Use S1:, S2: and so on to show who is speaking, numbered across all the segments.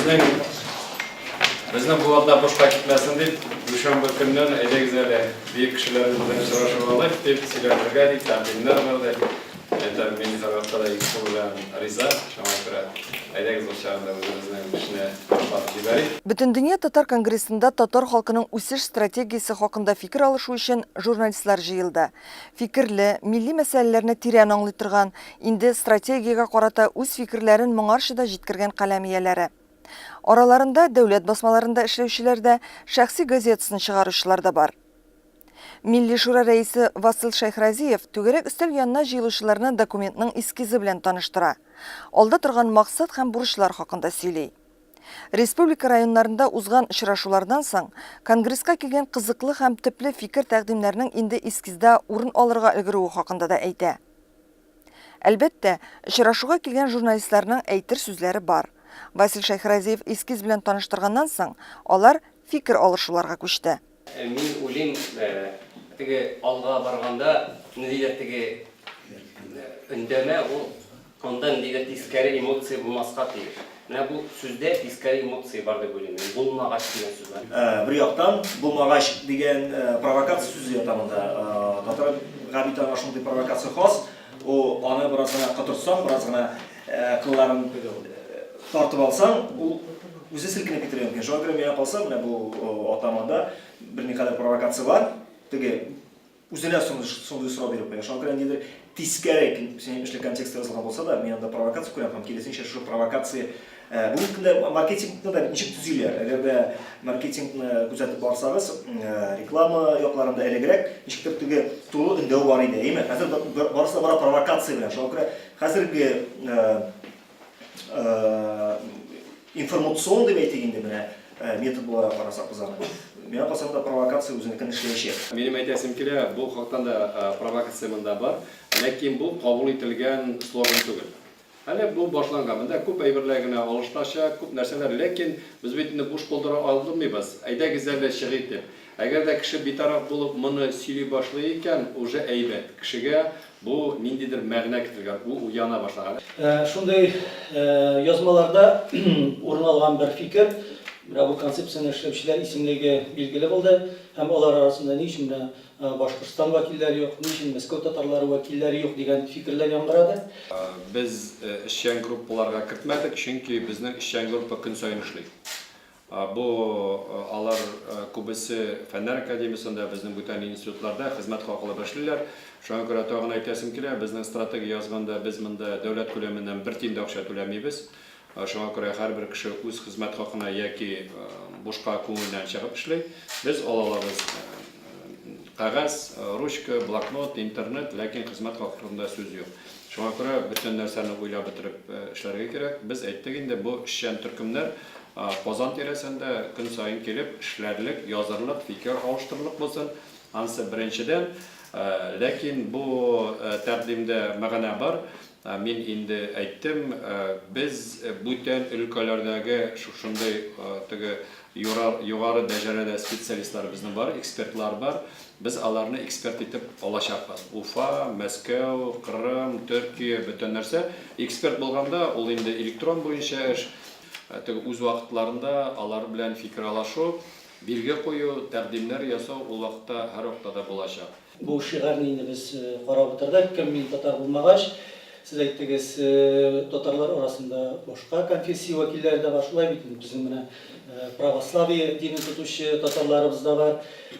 S1: Безнең безнең бу атна бушка китмәсен дип, дүшәмбе көннән әйдәгез әле бөек кешеләребез белән очрашып алыйк дип, сөйләшергә дип тәкъдимнәр булды. Әйтәм, мин һәрвакытта да ике кул белән риза, шуңа күрә әйдәгез ул чагында үзебезнең эшне башлап җибәрик.
S2: Бөтендөнья татар конгрессында татар халкының үсеш стратегиясе хакында фикер алышу өчен журналистлар җыелды. Фикерле, милли мәсьәләләрне тирән аңлый торган, инде стратегиягә карата үз фикерләрен моңарчы да җиткергән каләм ияләре. Араларында дәүләт басмаларында эшләүчеләр дә, шәхси газетасын чыгаручылар да бар. Милли Шура рәисе Васил Шәйхразиев түгәрәк өстәл янына җыелучыларны документның эскизы белән таныштыра, алда торган максат һәм бурычлар хакында сөйли. Республика районнарында узган очрашулардан соң, конгресска килгән кызыклы һәм төпле фикер-тәкъдимнәрнең инде эскизда урын алырга өлгерүе хакында да әйтә. Әлбәттә, очрашуга килгән журналистларның әйтер сүзләре бар. Васил Шәйхразиев эскиз белән таныштырганнан соң, алар фикер алышуларга күчте.
S3: Мин уйлыйм, теге алга барганда, ниндидер теге өндәмә, ул анда ниндидер тискәре эмоция булмаска тиеш. Менә бу сүздә тискәре эмоция бар дип уйлыйм мин, булмагач дигән сүз бар.
S4: Бер яктан, булмагач дигән провокация сүзе ята монда. Татарга бит аңа шундый провокация хас, ул аны бераз гына котыртсаң, бераз гына кылларын тартып алсаң, ул үзе селкенеп китәргә мөмкин. Шуңа күрә миңа калса, менә бу атамада берникадәр провокация бар. Теге үзенә шундый сорау биреп куя. Шуңа күрә ниндидер тискәре, синең эшле контекстта язылган булса да, мин анда провокация күрәм һәм киресенчә шушы провокация бүгенге көндә маркетингны да ничек төзиләр? Әгәр дә маркетингны күзәтеп барсагыз, реклама якларында элегрәк ничектер теге туры өндәү бар иде, әйеме? Хәзер барысы да бара провокация белән. Шуңа күрә хәзерге информацион дип әйтик инде менә метод буларак карасак без аны. Миңа калса монда провокация үзенекен эшләячәк.
S1: Минем әйтәсем килә, бу хактан да провокация монда бар, ләкин бу кабул ителгән слоган түгел. Әле бу башланган. Монда күп әйберләр генә алыштачак, күп нәрсәләр, ләкин без бит инде буш кулдыра алмыйбыз. Әйдәгез әле чыгыйк дип. Әгәр дә кеше битараф булып моны сөйли башлый икән, уже әйбәт. Кешегә бу ниндидер мәгънә китергән, ул уяна башлаган.
S5: Шундый язмаларда урын алган бер фикер, менә бу концепцияне эшләүчеләр исемлеге билгеле булды һәм алар арасында ни өчен менә Башкортстан вәкилләре юк, ни өчен Мәскәү татарлары вәкилләре юк дигән фикерләр яңгырады.
S1: Без эшчән группаларга кертмәдек, чөнки безнең эшчән группа көн саен эшли. Бу алар күбесе Фәннәр академиясендә, безнең бүтән институтларда хезмәт хакы алып эшлиләр. Шуңа күрә тагын әйтәсем килә, безнең стратегия язганда без монда дәүләт күләменнән бер тиен дә акча түләмибез. Шуңа күрә һәрбер кеше үз хезмәт хакына яки бушка күңеленнән чыгып эшли. Без ала алабыз кәгазь, ручка, блокнот, интернет, ләкин хезмәт хакы турында сүз юк. Шуңа күрә бөтен нәрсәне уйлап бетереп эшләргә кирәк. Без әйттек инде, бу эшчән төркемнәр Казан тирәсендә көн саен килеп эшләрлек, язырлык, фикер алыштырырлык булсын. Анысы беренчедән. Ләкин бу тәкъдимдә мәгънә бар. Мин инде әйттем, без бүтән өлкәләрдәге шушындый теге югары дәҗәрәдә специалистлар безнең бар, экспертлар бар. Без аларны эксперт итеп алачакбыз. Уфа, Мәскәү, Кырым, Төркия, бөтен нәрсә. Эксперт булганда, ул инде электрон буенча эш. Теге үз вакытларында алар белән фикер алышу, билге кую, тәкъдимнәр ясау ул вакытта һәрвакытта да булачак.
S5: Бу шигарьне инде без карап утырдык. Кем мин татар булмагач, сез әйттегез, татарлар арасында башка конфессия вәкилләре дә бар. Шулай бит инде, безнең менә православие динен тотучы татарларыбыз да бар.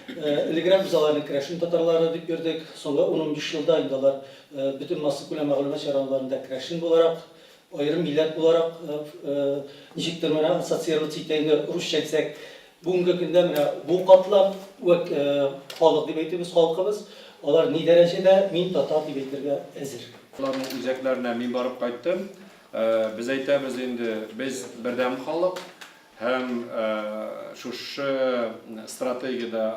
S5: Элегрәк без аларны керәшен татарлары дип йөрдек. Соңгы ун-унбиш елда инде алар бөтен массакүләм мәгълүмат чараларында керәшен буларак Аерым милләт буларак ничектер менә ассоциироваться итә инде, русча әйтсәк. Бүгенге көндә менә бу катлам вәк халык дип әйтүбез, халкыбыз, алар ни дәрәҗәдә мин татар дип әйтергә әзер?
S1: Аларның үзәкләренә мин барып кайттым. Без әйтәбез инде, без бердәм халык һәм шушы стратегиядә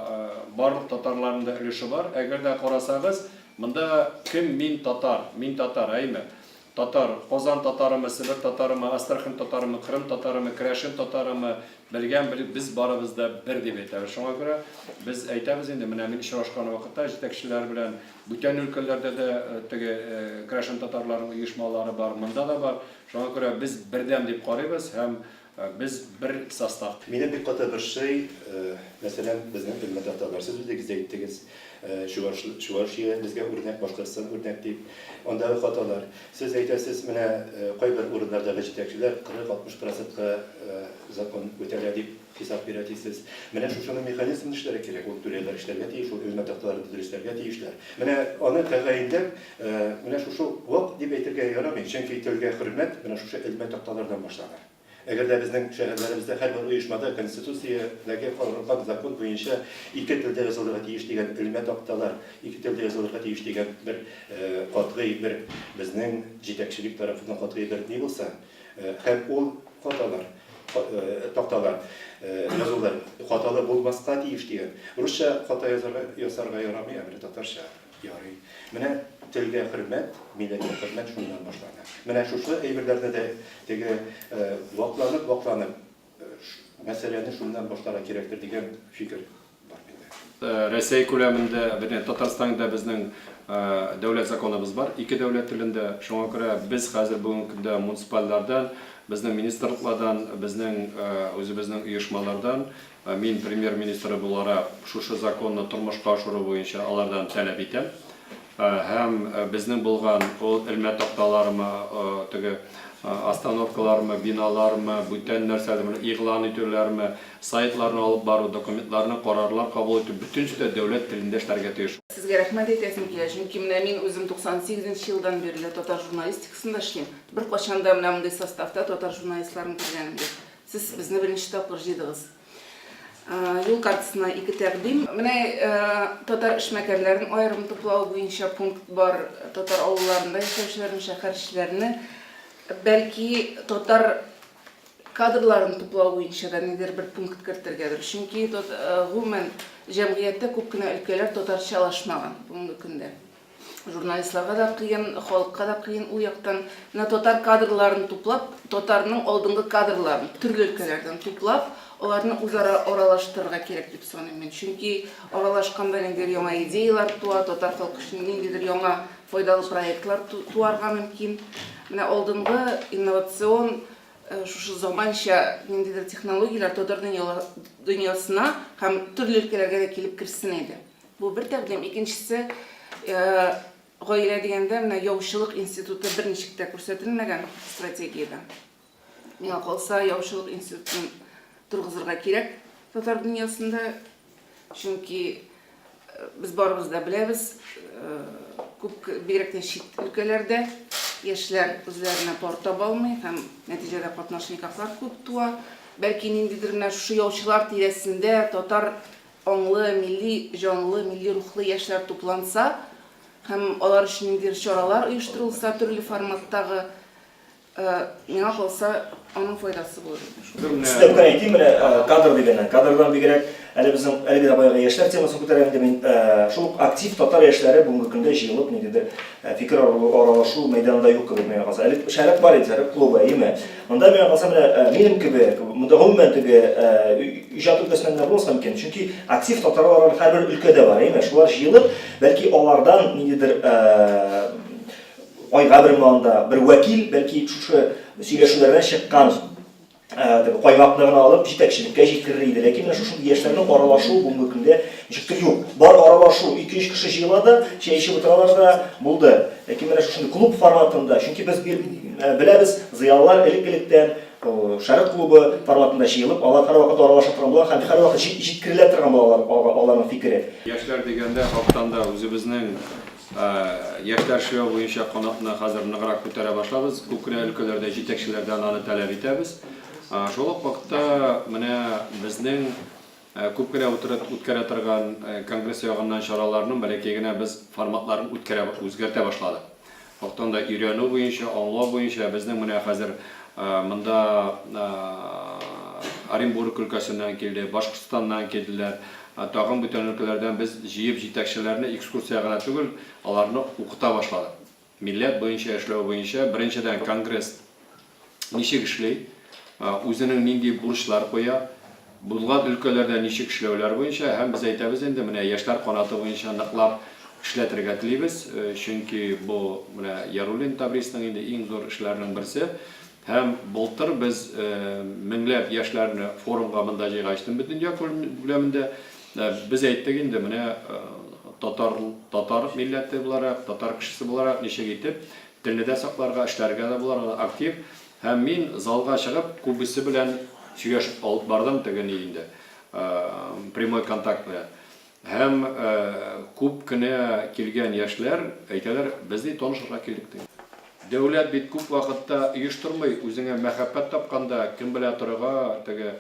S1: барлык татарларның да өлеше бар. Әгәр дә карасагыз, монда кем мин татар, мин татар, әйме? Татар, Казан татарымы, Себер татарымы, Астрахань татарымы, Кырым татарымы, керәшен татарымы, белгән бел, без барыбыз да бер дип әйтәбез. Шуңа күрә без әйтәбез инде, менә мин очрашкан вакытта җитәкчеләр белән бүтән өлкәләрдә дә теге керәшен татарларының оешмалары бар, монда да бар. Шуңа күрә без бердәм дип карыйбыз һәм. Без бер состав.
S6: Мине бик каты борчый, мәсәлән, безнең элмә такталар. Сез үзегез дә әйттегез, Чуваш, Чувашия безгә үрнәк, Башкортстан үрнәк дип. Андагы хаталар. Сез әйтәсез, менә кайбер урыннардагы җитәкчеләр 40-60 процентка закон үтәлә дип хисап бирә дисез. Менә шушының механизмын эшләргә кирәк. Ул түрәләр эшләргә тиеш, ул элмә такталарны дөресләргә тиешләр. Менә аны тәгаенләп, менә шушы вак дип әйтергә ярамый, чөнки телгә хөрмәт менә шушы элмә такталардан башлана. Әгәр дә безнең шәһәрләребездә һәрбер оешмада Конституциядәге каралган закон буенча ике телдә язылырга тиеш дигән элмә такталар, ике телдә язылырга тиеш дигән бер катгый бер безнең җитәкчелек тарафыннан катгый бер ни булса, һәм ул хаталар, такталар, язулар хаталы булмаска тиеш дигән. Русча хата язарга ясарга ярамый, ә менә татарча. Ярый. Менә телгә хөрмәт, милләткә хөрмәт шуннан башлана. Менә шушы әйберләрне дә теге вакланып, вакланып мәсьәләне шуннан башларга кирәктер дигән фикер бар миндә.
S1: Рәсәй күләмендә, вернее, Татарстанда безнең дәүләт законыбыз бар, ике дәүләт телендә. Шуңа күрә без хәзер бүгенге көндә муниципальләрдән, безнең министрлыклардан, безнең үзебезнең оешмалардан Мин премьер-министры буларак шушы законны тормышка ашыру буенча алардан таләп итәм. Һәм безнең булган ул элмә такталармы, теге остановкалармы, биналармы, бүтән нәрсәләрме, игълан итүләрме, сайтларны алып бару, документларны, карарлар кабул итү, бөтенесе дә дәүләт телендә эшләргә тиеш.
S7: Сезгә рәхмәт әйтәсем килә, чөнки менә мин үзем 98 нче елдан бирле татар журналистикасында эшлим. Беркайчан да менә мондый составта татар журналистларын күргәнем юк. Сез безне беренче тапкыр җыйдыгыз. Юл картасына ике тәкъдим. Менә татар эшмәкәрләрен аерым туплау буенча пункт бар. Татар авылларында яшәүчеләрне, шәһәрчеләрне, бәлки татар кадрларын туплау буенча да ниндидер бер пункт кертергәдер. Чөнки гомумән җәмгыятьтә күп кенә өлкәләр татарчалашмаган бүгенге көндә. Журналистларга да кыен, халыкка да кыен ул яктан. Менә татар кадрларын туплап, татарның алдынгы кадрларын төрле өлкәләрдән туплап, аларны үзара аралаштырырга кирәк дип саныйм мин. Чөнки аралашканда ниндидер яңа идеяләр туа, татар халкы өчен ниндидер яңа файдалы проектлар туарга мөмкин. Менә алдынгы инновацион шушы заманча ниндидер технологияләр татар дөньясына һәм төрле өлкәләргә дә килеп керсен иде. Бу бер тәкъдим. Икенчесе, гаилә дигәндә, менә яучылык институты берничек тә күрсәтелмәгән стратегиядә. Миңа калса, яучылык институтын торгызырга кирәк татар дөньясында. Чөнки без барыбыз да беләбез, күп, бигрәк тә чит өлкәләрдә яшьләр үзләренә пар таба алмый һәм нәтиҗәдә катнаш никахлар күп туа. Бәлки ниндидер менә шушы яучылар тирәсендә татар Аңлы, милли җанлы, милли рухлы яшьләр тупланса һәм алар өчен ниндидер чаралар оештырылса, төрле форматтагы, миңа калса, аның файдасы булыр иде шул.
S4: Өстәп кенә әйтим, менә кадр дигәннән. Кадрдан бигрәк, әле безнең, әлеге дә баягы яшьләр темасын күтәрәм инде мин. Шул ук актив татар яшьләре бүгенге көндә җыелып, ниндидер фикер аралашу мәйданында юк кебек миңа калса. Элек Шәрык бар иде, Шәрык клубы, әйеме? Монда миңа калса менә минем кебек, монда гомумән теге иҗат өлкәсеннән генә булмаска мөмкин. Чөнки актив татарлар һәрбер өлкәдә бар, әйеме? Шулар җыелып, бәлки алардан ниндидер айга бер анда бер вәкил, бәлки шушы сөйләшүләрдән чыккан теге каймакны гына алып җитәкчелеккә җиткерер иде. Ләкин менә шушы яшьләрнең аралашу бүгенге көндә ничектер юк. Бар аралашу, ике-өч кеше җыела да, чәй эчеп утыралар да, булды. Ләкин менә шушындый клуб форматында, чөнки без беләбез, зыялылар элек-электән Шәрык клубы форматында җыелып, алар һәрвакыт аралаша торган булалар һәм һәрвакыт җиткерелә торган булалар аларның фикере.
S1: Яшьләр дигәндә, хактан да үзебезнең яшьләр эшләү буенча канатны хәзер ныграк күтәрә башлабыз. Күп кенә өлкәләрдә җитәкчеләрдән аны таләп итәбез. Шул ук вакытта менә безнең күп кенә утырып үткәрә торган конгресс ягыннан чараларның бәләкәй генә без форматларын үткәрә, үзгәртә башладык. Хактан да өйрәнү буенча, аңлау буенча безнең менә хәзер монда Оренбург өлкәсеннән килде, Башкортстаннан килделәр, тагын бүтән өлкәләрдән без җыеп җитәкчеләрне экскурсия гына түгел, аларны укыта башладык. Милләт буенча эшләү буенча, беренчедән, конгресс ничек эшли, үзенең нинди бурычлар куя, булган өлкәләрдә ничек эшләүләр буенча һәм без әйтәбез инде, менә яшьләр канаты буенча ныклап эшләтергә телибез, чөнки бу менә Яруллин Табрисның инде иң зур эшләренең берсе. Һәм былтыр без меңләп яшьләрне форумга монда җыйгачтын бөтендөнья күләмендә, без әйттек инде, менә татар, татар милләте буларак, татар кешесе буларак ничек итеп телне дә сакларга, эшләргә дә буларга актив. Һәм мин залга чыгып, күбесе белән сөйләшеп алып бардым теге ни инде, прямой контакт белән. Һәм күп кенә килгән яшьләр әйтәләр, без ди танышырга килдек ди. Дәүләт бит күп вакытта оештырмый, үзеңә мәхәббәт тапканда, кем белә торырга, теге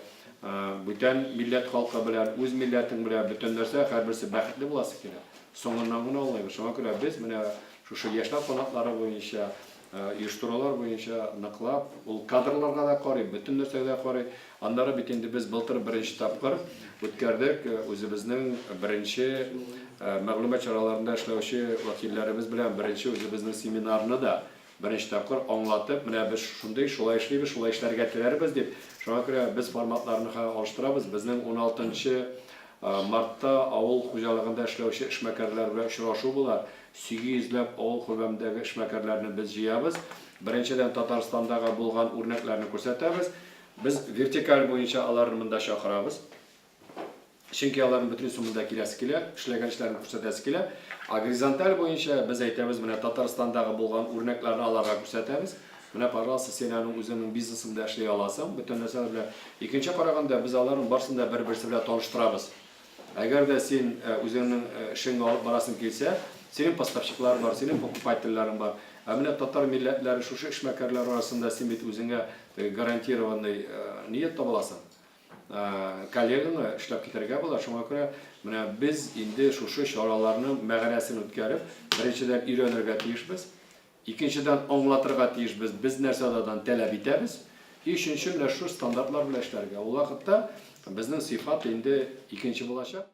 S1: бүтән милләт халкы белән, үз милләтең белән, бөтен нәрсә, һәрберсе бәхетле буласы килә. Соңыннан гына аңлыйбыз. Шуңа күрә без менә шушы яшьләр канатлары буенча, Оештырулар буенча ныклап, ул кадрларга да карый, бөтен нәрсәгә дә карый. Аннары бит инде без былтыр беренче тапкыр үткәрдек үзебезнең беренче мәгълүмат чараларында эшләүче вәкилләребез белән беренче үзебезнең семинарны да беренче тапкыр аңлатып, менә без шундый, шулай эшлибез, шулай эшләргә теләрбез дип. Шуңа күрә без форматларны хәзер алыштырабыз. Безнең уналтынчы мартта авыл хуҗалыгында эшләүче эшмәкәрләр белән очрашу була. 800 ләп авыл күләмендәге эшмәкәрләрне без җыябыз. Беренчедән, Татарстандагы булган үрнәкләрне күрсәтәбез. Без вертикаль буенча аларны монда чакырабыз. Чөнки аларның бөтенесе монда киләсе килә, эшләгән эшләрен күрсәтәсе килә. Ә горизонталь буенча без әйтәбез, менә Татарстандагы булган үрнәкләрне аларга күрсәтәбез. Менә, пожалуйста, син аның үзеңнең бизнесыңда эшли аласың, бөтен нәрсәләр белән. Икенче караганда, без аларның барысын да бер-берсе белән таныштырабыз. Әгәр дә син үзеңнең эшеңне алып барасың килсә, синең поставщикларың бар, синең покупательләрең бар. Ә менә татар милләтләре шушы эшмәкәрләр арасында син бит үзеңә теге гарантированный ният таба аласың. Коллегаңа эшләп китәргә була. Шуңа күрә менә без инде шушы чараларның мәгънәсен үткәреп, беренчедән өйрәнергә тиешбез. Икенчедән, аңлатырга тиешбез, без нәрсә алардан таләп итәбез. И өченче, менә шушы стандартлар белән эшләргә. Ул вакытта безнең сыйфат инде икенче булачак.